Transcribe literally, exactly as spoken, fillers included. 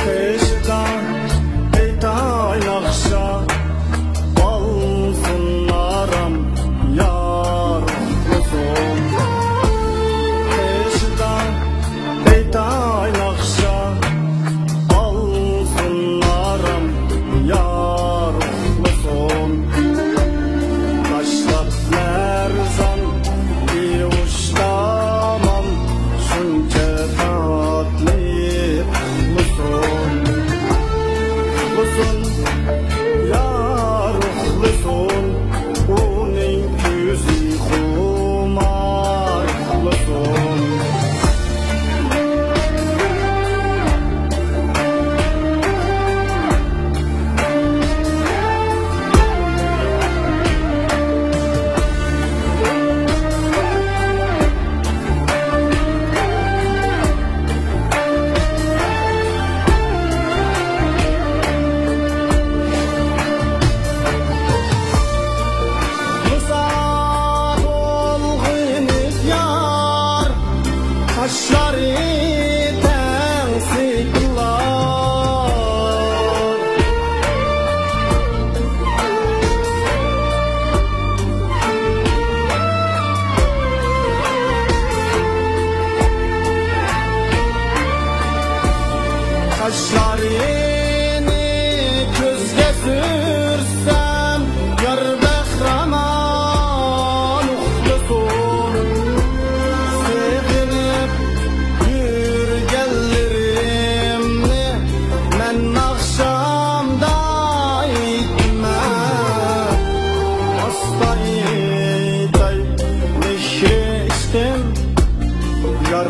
قېشىدا ئېيتاي ناخشا، بولسۇن ئارام، يارۇقلىسۇن. قېشىدا ئېيتاي ناخشا، بولسۇن ئارام، يارۇقلىسۇن. باشلاپ لەرزان، يۇيۇش تامام، شۇنچە تاتلىق ئۇخلىسۇن. ئۇخلىسۇن، يارۇقلىسۇن، ئۇنىڭ كۆزى خۇمار ئۇخلىسۇن. قاشلىرى تەڭ سىيقىلار. قاشلىرىنى كۆزگە سۈرسەم، يار بەخرامان ئۇخلىسۇن. سېغىنىپ يۈرگەنلىرىمنى مەن ئاخشامدا ئېيتىمەن. ئاستا ئېيتاي مېھرى ئىشقىم، يار